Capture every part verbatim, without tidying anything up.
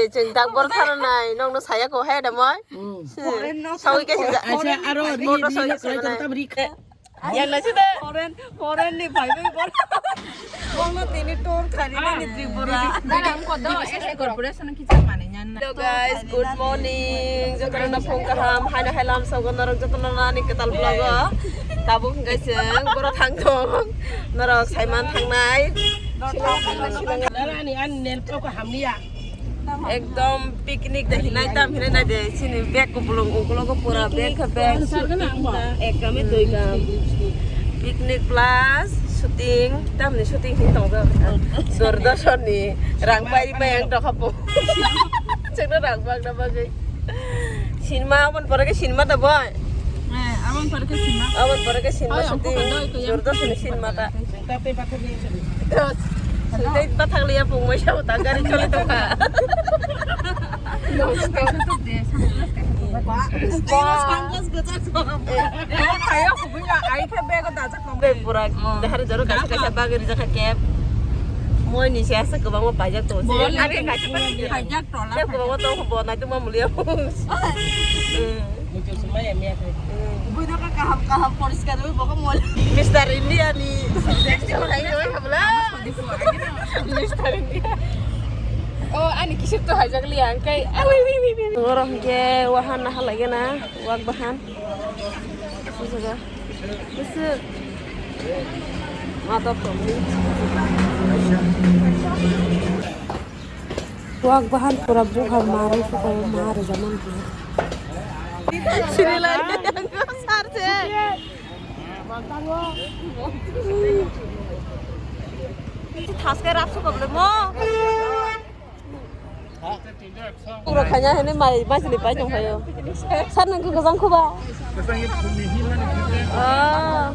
Chwng tak bor tharo nai, nokno saya ko hai da moi. Hmm. Foreign no. Sawi kaisa ja. Acha, aro ri, ri, no krai tam ri kha. Yang na sida. Foreign, foreign ni bhai bai bor. Bono tini tour khani na ni Tripura. Dara ang kodo S A corporation kichar mane nyan na. Hello guys, good morning. Jotono na phone kaham. Hai na hai lam sa gono rok jotono na ni ketal vlog o. Tabuk hingkai chwng boro thang thong. Norok saiman thangnai. Dara ni an nel ko hamliya. Ekdom picnic de hinai tam hinai nai de sini bag ko bolong ugulo ko pura bag khe bag. Ek kami doi kam. Picnic plus shooting, tamni shooting hin tong do. Doordarshan ni rang pai pai ang tokha po. Chakna rang bag na bagwi. Cinema abon pore ke cinema da boy. Eh, abon pore ke cinema. Abon pore ke cinema shooting. Doordarshan ni cinema ta. Sungtai bathak liya pung mai sao ta gari choli tongkha. Sungtai sungtai de, sungtai sungtai. Ba, sungtai sungtai sungtai. Ba, kaya kubui ba, ai khe bego dajak nang. Beg pura dahar jaro kaisa kaisa bagwi rijak kha kep. Moi ni se asa kwbangma paijak tongo. Bol ake kaisa paijak tola. Kep kwbangma tongo bo nai tongma mulia pung. Muchung sumai ya miya khe. Buino ka kaham kaham poriskar wi boko mol. Mister India ni. Hai oi habla. Mister India. Oh, ani kisip to hajak liya angkai. Ah, wi, wi, wi, wi. Ngorong ke wahan na halai gana, wak bahan. Busu. Mata from me. Wak bahan pura bukha marwi suka marwi jaman. Sini lai yang sar se. Thaske rap suka bole mo. Pura khanya hene mai mai sini pai tong phayo. Sar nang ko gajang khuba. Ah.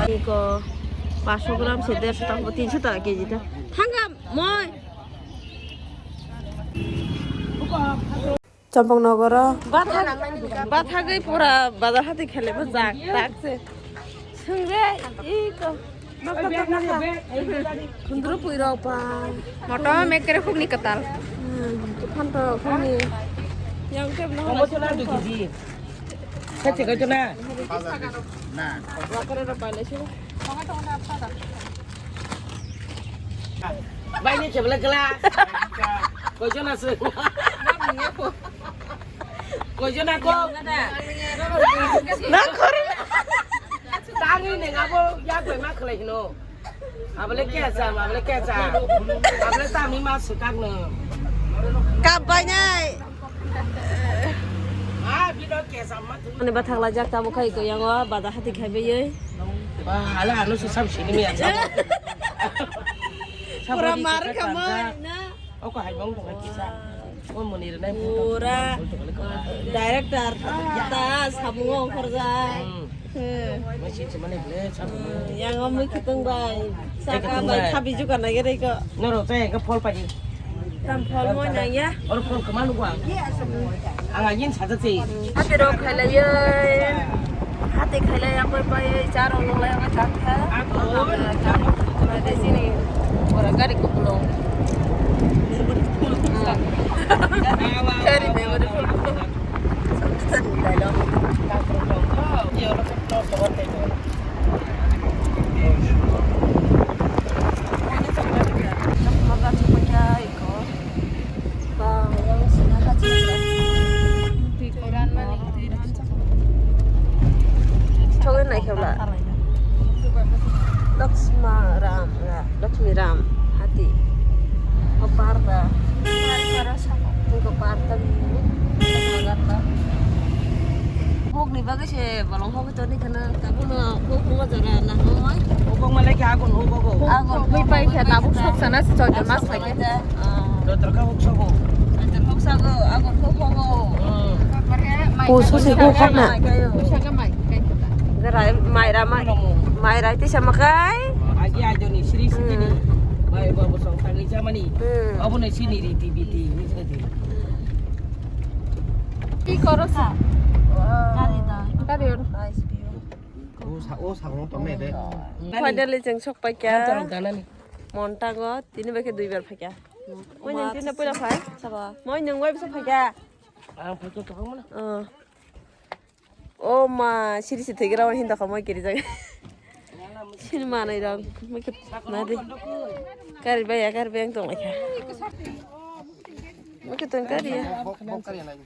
Ani ko paanch sho gram se der sho taka, tin sho taka keji ta. Thangam. Moi. Champang nogoro. Bathak, bathagwi pura bazar hati khele bajak tak se. Sungre, iko. Khundru pui rok pa. Motom ekkere hukni kwtal. Hmm, phanto hukni. Yang ke bla. Kamu tu na dua kg. Kecil kau tu na. Na. Wakare rok pai le sini. Bai ni chebla kela. Koijon ase? Koijon ako? Na kore. Tangi ne ngabo ya koi ma khlai hino. Abole kya cha, abole kya cha. Abole tami ma sukak no. Kap bai nai. Ani bathak lajak tamo khai ko yango bada hati khai beyoi. Ba, hala anu susam sini mi acha. Pura mar kama na. Oko hai bong tong kisa. O moni re nai. Pura director ta samungo khorjai. Hmm. Masi chimani ble samungo. Yang om khitung bai. Saka bai khabi juka nai gere ko. Noro te ka phol paji. Tam phol mo nang ya. Or phol kama lugwa. Ang ajin saja te. Hati rok khailaiye. Hati khailai ang bai bai cha rok nonglai ang cha kha. Ade sini. Ora gari ko pulo. Gari memory full. Sampai tadi dai lo. Choge nai khela. Lakshma Ram, Lakshmi Ram, hati. Ko parda. Ko parda. Hok ni bagwi se bolong hok toni khana tabuk no hok hok jora na hoi. Hok hok malai khe agun hok hok. Agun hok pai khe tabuk sok sana se choi mas kha khe. Jotor kha hok sok hok. Jotor hok sok hok agun hok hok. Hmm. O so se hok hok na. Mai ra mai. Mai ra mai. Mai ra ti sama kai. Agi ajo ni sri sri ni. Hmm. Mai ba bosong tangi jamani. Hmm. Abo ni sini riti biti ni sini. Ki koro sa? Gari da. Gari or. Nice view. O sa, o sa, o tong nai de. Finally, chwng sok pai kha. Montango, tini bai khe dui bar phai kha. Moi nang tinda pura phai. Saba. Moi nang wai bisa phai ka. Ang phai ka tong mana? Oh. Oh ma, siri si thegra hin da khamai kiri jaga. Sini mana irang. Mui ke na de. Kari baya, kari bayang tong lai ka. Mui ke tong kari ya. Bok, bok kari lai.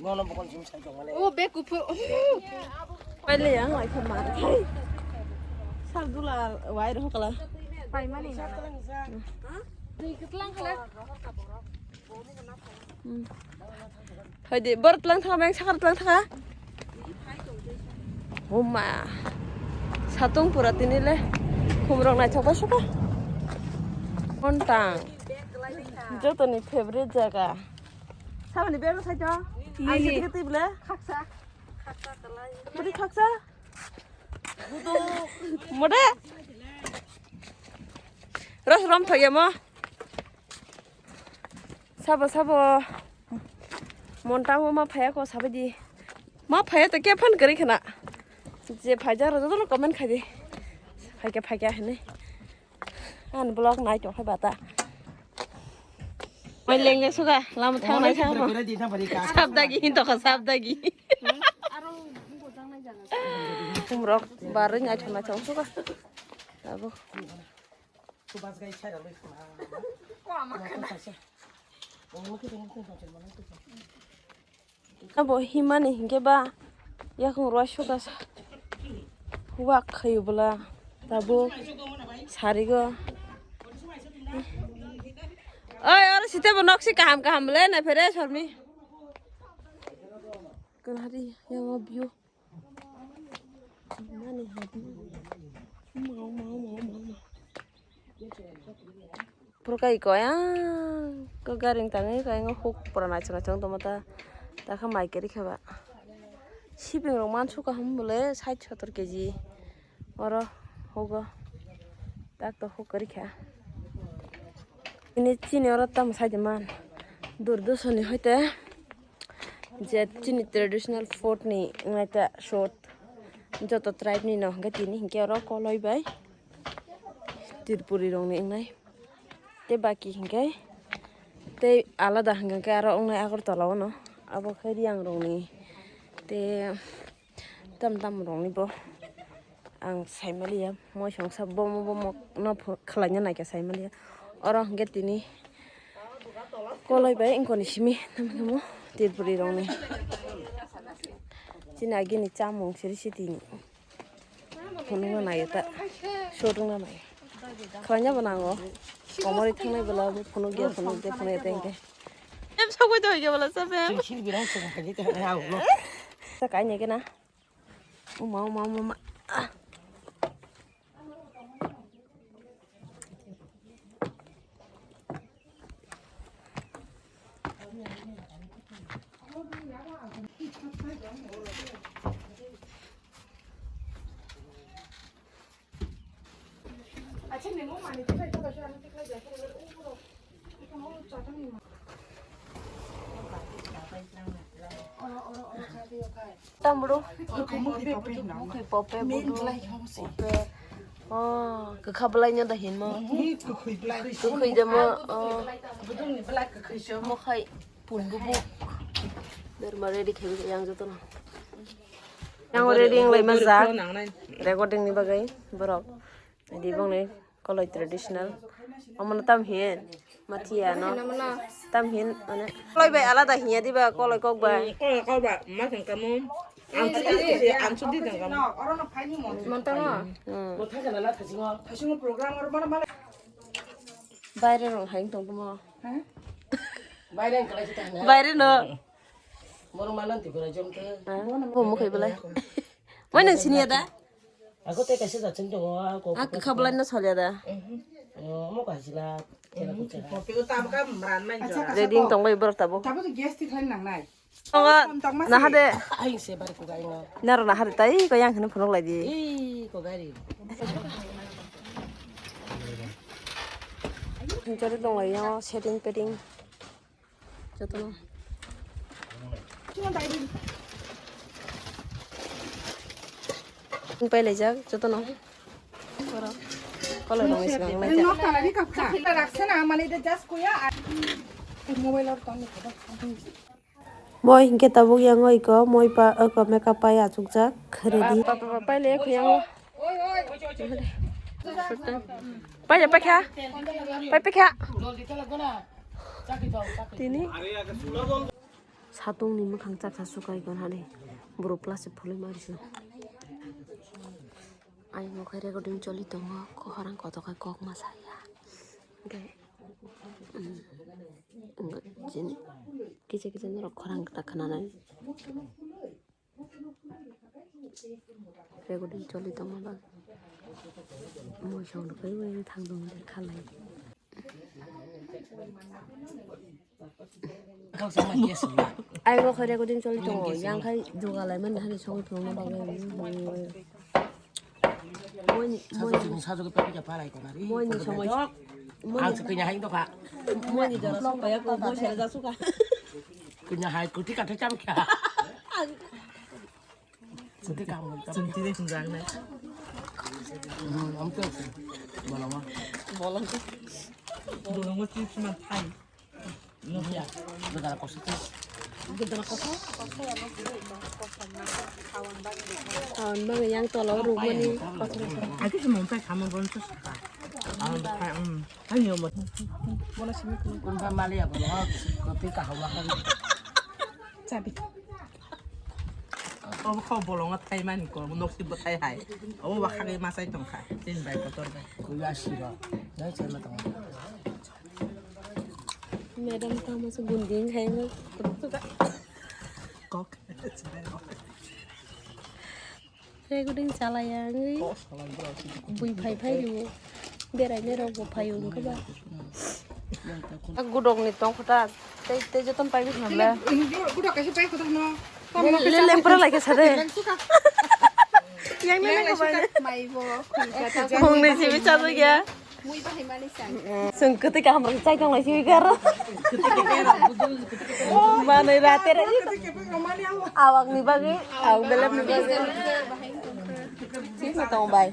Nono bokol jim sai tong mane. O be kuphur. Paile yang lai khama. Sal dula wai ro kala. Pai mani. Dui kutlang kala. Hai de bor tlang thaka bang sakar tlang thaka. Homa. Satung pura tini le. Khumrok naithok bai suka. Kontang. Jotoni favorite jaga. Saboni bag no saito. Ang sini kete bole. Khaksa. Khaksa talai. Budi khaksa. Mode. Ros rom thoya mo. Sabo sabo. Monta mo ma phaya ko sabadi. Ma phaya to ke phan kari khana. Je phaja ro joto comment khai di. Phaikya phaikya hene. An vlog nai tong khai bata. Mai leng suga lam thang nai thang. Sabdagi hin to kha sabdagi. Kumrok baroi nai thang nai thang suga. Abo. Abo himani hinkhe ba yakung rwai suka sa. Wak khayu bwla tabuk sarigo. Oi, oro site bo nok si kaham kaham le na phere sormi. Kanari yawa biyo. Mani hadi. Mau, mau, mau, mau, mau. Purkai ko yang ko garing tangi ko yang huk pura nacho nacho tong mata. Ta kha mai keri kha ba. Sibing rok man suka hum bole sait sotor keji. Oro hugo. Tak to huk keri kha. Ini chini oro tam sai de man. Durdusoni hoite. Je chini traditional food ni wngnaita short joto tribe ni no hwnkhe tini hinkhe oro koloi bai Tripuri rok ni wngnai tei baki hinkhe tei alada hwnkhe aro wngnai Agartala o no abo khe Riyang rok ni tei tam tam rok ni bo. Ang saimaliya moisongsa bomo bomo no khlaina naikha saimaliya. Oro hwnkhe tini koloi bai wngkoni simi tamo Tripuri rokni. Chini agini chamung siri sitini. Phunukna naio ta. Sorungna naio. Khlaina bo nango. Komorwi thangnai bwla bo phunukya phunukya phunukya tengkhe. Em sokoi doi ge bwla sa be. Chini birang song khaji ta ha ulo. Sa kainai gena. Uma, uma, uma, uma. Ah. Tambro. Mukhi pope budu. Pope. Oh, kwkha bwlai no da hinmo. Kwkhwi de mo. Oh. Mo khai pun bubuk. Derma ready khe yang joto no. Yang ready yang lai ma jak. Recording ni bagwi borok. Di bongni koloi traditional. Omono tam hin. Mathiya no. Tam hin mane. Koloi bai alada hiya diba koloi kok bai. Koloi kok bai ma thang kamu. Ang chudi di ang chudi thang kamu. Monta no. Hmm. Baire rong hai tong tamo. Baire ang kalai thang. Baire no. Moro manan ti gora jom te. Bo mo khai belai. Mai nang sini ada. Ako tei kaisa jachwng tongo, a kok. A kwkha bwlai no salya da. Omo kaisa la, tela kuchara. Ready tong bai borok tabuk. Tabuk gas ti khlai nangnai. Tongo, naha de. Aing se bar kuga inga. Naro naha de tai ko yang hino phunuk lai di. Ei, ko gari. Jori tong lai yo, setting peting. Jotono. Pailajak jotono. Borok. Koloi rok ni swkang nai. Nok tala ni kapkha. Raksa na mani de just kuya. Mobile or ton ni. Moi hinkhe tabuk yang oi ko, moi pa, oi ko makeup pai achukjak, ready. Pa, pa, pa, pai le, kuyang o. Pai le, pai kha. Pai, pai kha. Tini. Satung ni mwkhang chaksa sukai gon hani. Buru plus phulwi mari su. Ai mo khe recording choli tongo, ko horang koto khai kok ma saya. Hwnkhe, mm, hwnkhe chini kisa kisa norok khorang ta khwnanai. Recording choli tongma bagwi. Moisong rok bai bai thang tong khalai. Ai, bo khe recording choli tongo. Yang khai jugalai mani hani songwi phunukna bagwi. Moini, moini. Sajok, sajok, pepija palai kona ri. Moini somoi. Ang se kanya hai dokha. Moini jora song paya ko, moi sera ja suka. Kanya hai kuti kata cham kya. Senti kamu. Senti deh, jangan. Hmm, am tu. Bolong. Bolong. Bolong tu cuma thai. Nokya. Bedara kosi tu. Bedara kosi. Kawan bang yang tolo rumah ni. Aku cuma tak kamu bonus suka. Ayo, hmm. Ayo, mau. Boleh sini. Kun ba mali apa? Kopi kahwa kan. Cabi. Obo kho bolongo thaimani ko, noksi bwthai hai. Obo ba khagwi machai tongkha, chini bai kotor bai. Kuya siro, dai chai ma tongo. Madam tamo se bunding khai ma. Kok. Recording chalaya wngwi. Bui phai phai rwo. Berai nai rok bo phai wngkha ba. Gudok ni tong kho ta. Tei, tei joton pai bisi nang le. Gudok kaisa pai kho ta no. Le, le, leng pura lai khe sa de. Yang le leng kho bai. Mai bo. Mung ni sibi cha ya. Mui bahai mani sang. Sung kwtwi kaham rok chai tong lai sibi kar. Manui rate re. Awak ni bagwi, awak belep ni bagwi. Sini tong bai.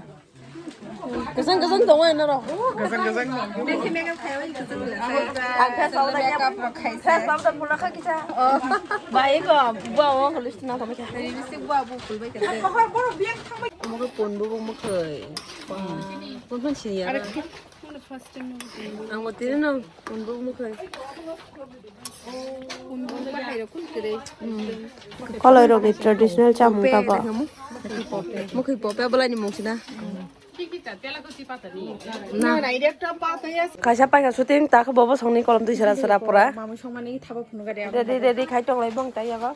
Kesang kesang tong ai noro. Kesang kesang. Mega mega khai wai kesang kesang. Ang khe sawda kap rok khai. Khe sawda pula kha kisa. Bai ko, ba wa ko list na kami kha. Lipstick ba bu pul bai kha. Mo ko pon bu mo khoi. Pon pon sini ya. Ang mo tiri no pon bu mo khoi. Koloi rok ni traditional chamung ka bo. Mukhi pope belai ni mung sina. Na. Kaisa paikha shooting ta khe bobo songni kolom twi sera sera pura. Ready, ready khai tong lai bong tai yago.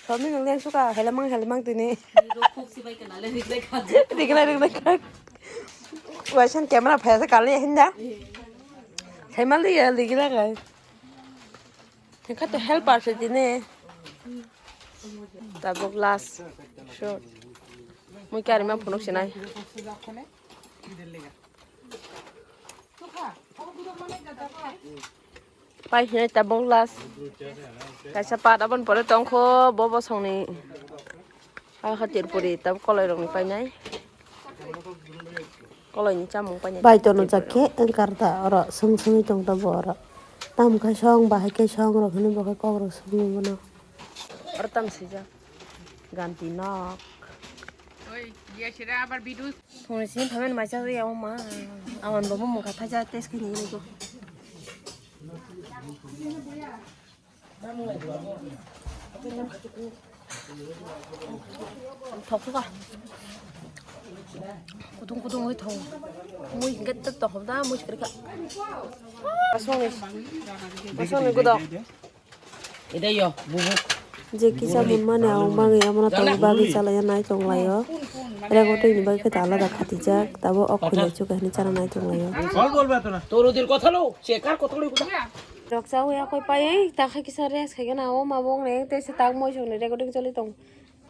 Sami nang yang suka helamang helamang tini. Rigna rigna kak. Wasan camera phaya sa kali hinda. Sai mal dia rigna kai. Tengka to helper se tini. Tabuk last shot. Mui kari ma phunuk sinai. Pai hinai tabuk last. Kaisa part aboni pore tongkho bo bosongni. Ai kha tirpuri tabuk koloi rokni painai. Koloi ni chamung painai. Bai tono jak khe wngkar da oro swng swngwi tong tongo oro. Tam khai song bahai khai song rok hinwi bo khe kok rok swngwi mano. Oro tam swijak. Ganti nok. Oi, dia sira abar bidus. Phone sini phamen maisa ya ma. Awan bo mung kha thaja test kini ni ko. Thok ka. Kutung kutung oi thok. Mui get tok hom da mui kri ka. Basong ni. Basong ni gudok. Ida yo, bubuk. Je kisa mun mane ang bangwi amo na tong bagwi chalaya nai tong laio. Rego tei ni bagwi khe ta alada khatijak, tabo ok khulai chuk hini chana nai tong laio. Kol bolbe to na. Toro dil kotha lo, chekar kotha lo kuda. Rok cha hoya koi pai ei ta kha kisa rest khai gana o ma bong ne te se tak moi song ne recording choli tong.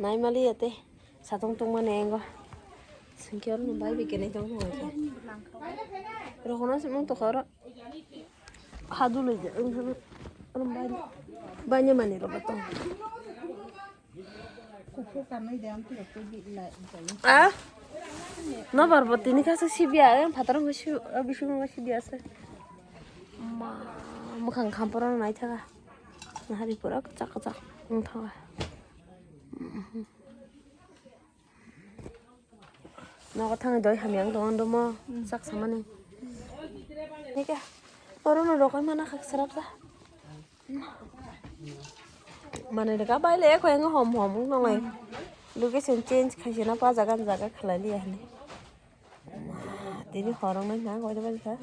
Nai mali ate satong tong mane engo. Singkhe oro no bai bi kenai tong tong khe. Rok no se mung to khoro. Haduloi de, wng thano, oro bai, bainamani rok tong. Kuphur kanwi de, ang khe rok tei bi lai, lai. Ah? Nobar bo tini kha se sibiya, eh, phataro wngkha si-, o bisingo wngkha sibiya se. Ma, mwkhang khamporo naithaga. Nahari pura kwchak kwchak wngthaga. Nogo thangwi doi hamya wng tong, ang domo sak samani. Nika, oro no rokai mana khak sarap sa. Mane daga bai le khoi ang hom hom wng nongai. Location change khaisena pa jaga jaga khalai liya hani. Tini horong nai na goi da bai kha.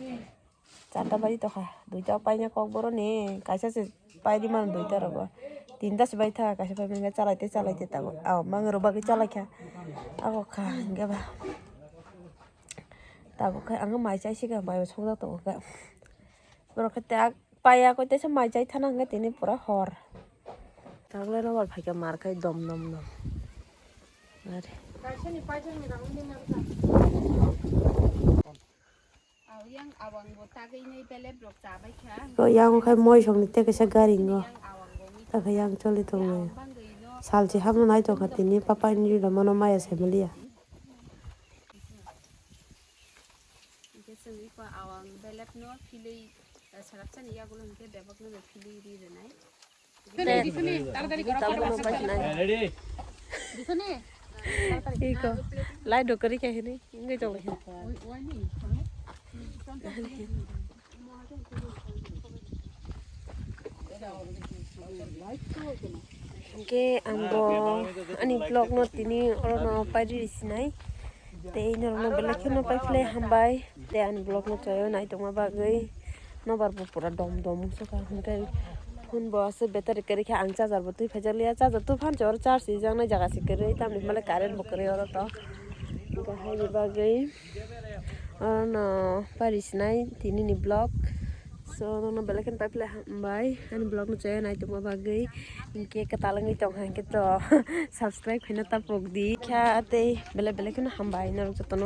Charta baji tokha, duita paina kok boroni, kaisa se paidi mano duita rogo. Tinta se bai tha, kaisa pai mangkha chalaite chalaite tabuk. Aw, mangro bagwi chalaikha. Ako kha hingke ba. Tabuk khe ang mai chai sika, mai bo sokjak tongo khe. Borok khe tak paiya koi teisa mai chai thana hingke tini pura hor. Tagle robar phaikha mar khai dom dom dom. Are. Ko yang khai moi songni tei kaisa gari ngo. Takha yang choli tonglaio. Salchi hamno nai tongkha tini papa ni rida mano maya sai maliya. Iko, lai dokori khe hini, wngwi tongwi. Hingke ang bo ani vlog no tini oro no pairi sinai. Tei norokno belai kheno paiphlai hambai. Tei ani vlog no choyo naitongma bagwi. Nobar bo pura dom dom wngsuka. Hingke phone bo aswk battery kwrwi khe ang charger bo twi phaijak liya. Charger twi phan se oro charge rijak nai jaga se kwrwi. Tamni hwnba le current bo kwrwi oro to. Hingke haini bagwi oro no pairi sinai tini ni vlog. So, nono belai kheno paiphlai hambai. Ani vlog no chaya naitongma bagwi. Hingke kwtal wngwi tongkha hingke to subscribe khaina ta pokdi. Kha tei belai belai kheno hambai norok jotono.